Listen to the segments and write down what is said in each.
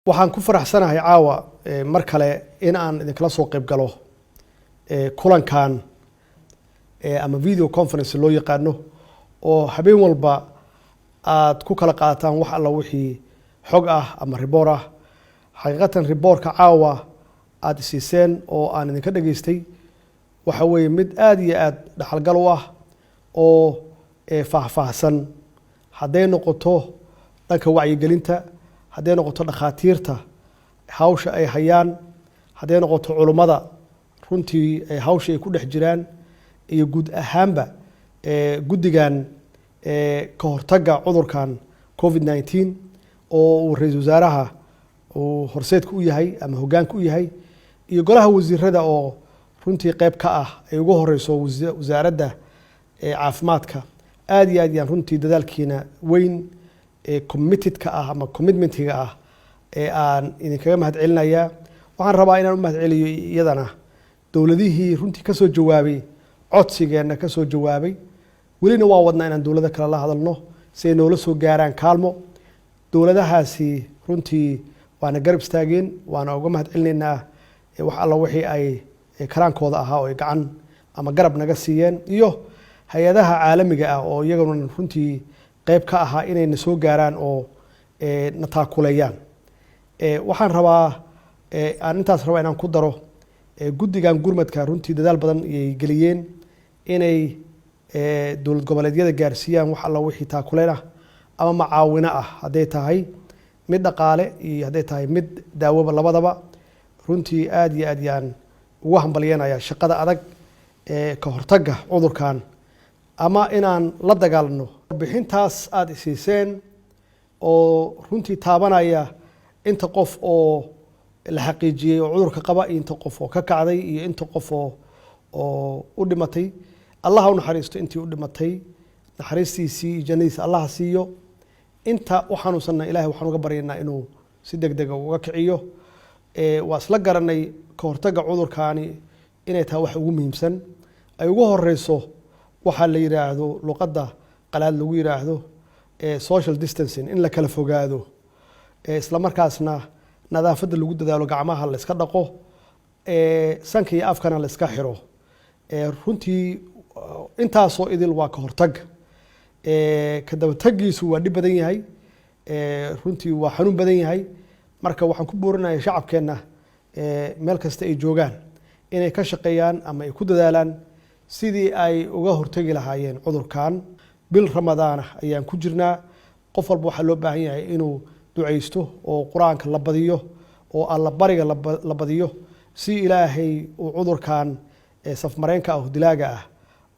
Waxaan ku faraxsanahay caawa mar kale in aan idinkala soo qayb galo kulankan ama video conference loo yaqaano, oo habeen walba aad ku kala qaadataan wax alla wixii xog ah ama report ah. Xaqiiqatan, reportka caawa aada isiiseen oo aan idinka dhageystay waxa weeye mid aada iyo aada dhaxalgal u ah oo faahfaahsan, hadday noqoto dhanka wacyigelinta, hadday noqoto dhakhaatiirta hawsha ay hayaan, hadday noqoto culummada runtii hawsha ay ku dhex jiraan, iyo guud ahaanba guddigan ka hortagga cudurkan COVID-19 oo uu ra-iisul wasaaraha uu horseedka u yahay ama hoggaanka u yahay, iyo golaha wasiirada oo runtii qeyb ka ah, ay ugu horeyso wasaaradda caafimaadka. Aada iyo aad yaan runtii dadaalkiina weyn ee committedka ah ama commitmentiga ah ee aan idinkaga mahad celinayaa. Waxaan rabaa inaan u mahad celiyo iyadana dowladihii runtii kasoo jawaabay codsigeenna, kasoo jawaabay. Welina waa wadnaa inaan dowlado kale la hadalno si ay noola soo gaaraan kaalmo. Dowladahaasi runtii waana garab istaageen, waana uga mahad celinaynaa wax alla wixii ay karaankooda ahaa oo ay gacan ama garab naga siiyeen, iyo hay-adaha caalamiga ah oo iyaguna runtii qeyb ka ahaa inay na soo gaaraan oo na taakuleeyaan. Waxaan rabaa aan intaas rabaa inaan ku daro, guddigan gurmadka runtii dadaal badan ayay geliyeen inay dowlad goboleedyada gaarsiiyaan wax alla wixii taakuleen ah ama macaawino ah, hadday tahay mid dhaqaale iyo hadday tahay mid daawoba labadaba. Runtii aada iyo aad yaan ugu hambalyanaya shaqada adag ee ka hortagga cudurkan ama inaan la dagaalno. Bixintaas aada isiiseen oo runtii taabanaya inta qof oo la xaqiijiyey oo cudurka qaba, iyo inta qof oo ka kacday, iyo inta qof oo u dhimatay, Allaha u naxariisto intii u dhimatay, naxariistiisii iyo jannadiisa Allaha siiyo. Inta u xanuunsanna Ilahay waxaan uga baryaynaa inuu si deg dega uga kiciyo. Waa isla garanay ka hortagga cudurkaani inay tahay wax ugu muhiimsan, ay ugu horeyso waxaa la yidhaahdo, luqadda qalaad lagu yidhaahdo social distancing, in la kala fogaado, isla markaasna nadaafadda lagu dadaalo, gacmaha la iska dhaqo, sanka iyo afkana la iska xiro. Runtii intaasoo idil waa ka hortag. Ka dabategiisu waa dhib badan yahay, runtii waa xanuun badan yahay. Marka waxaan ku boorinaya shacabkeenna meel kasta ay joogaan inay ka shaqeeyaan ama ay ku dadaalaan sidii ay uga hortegi lahaayeen cudurkan. Bil Ramadaana ayaan ku jirnaa. Qof walba waxaa loo baahan yahay inuu ducaysto oo Qur-aanka la badiyo oo Alla bariga la badiyo, si Ilaahay uu cudurkan safmareenka ah, dilaaga ah,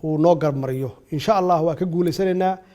uu noo garmariyo. Insha Allah waa ka guuleysanaynaa.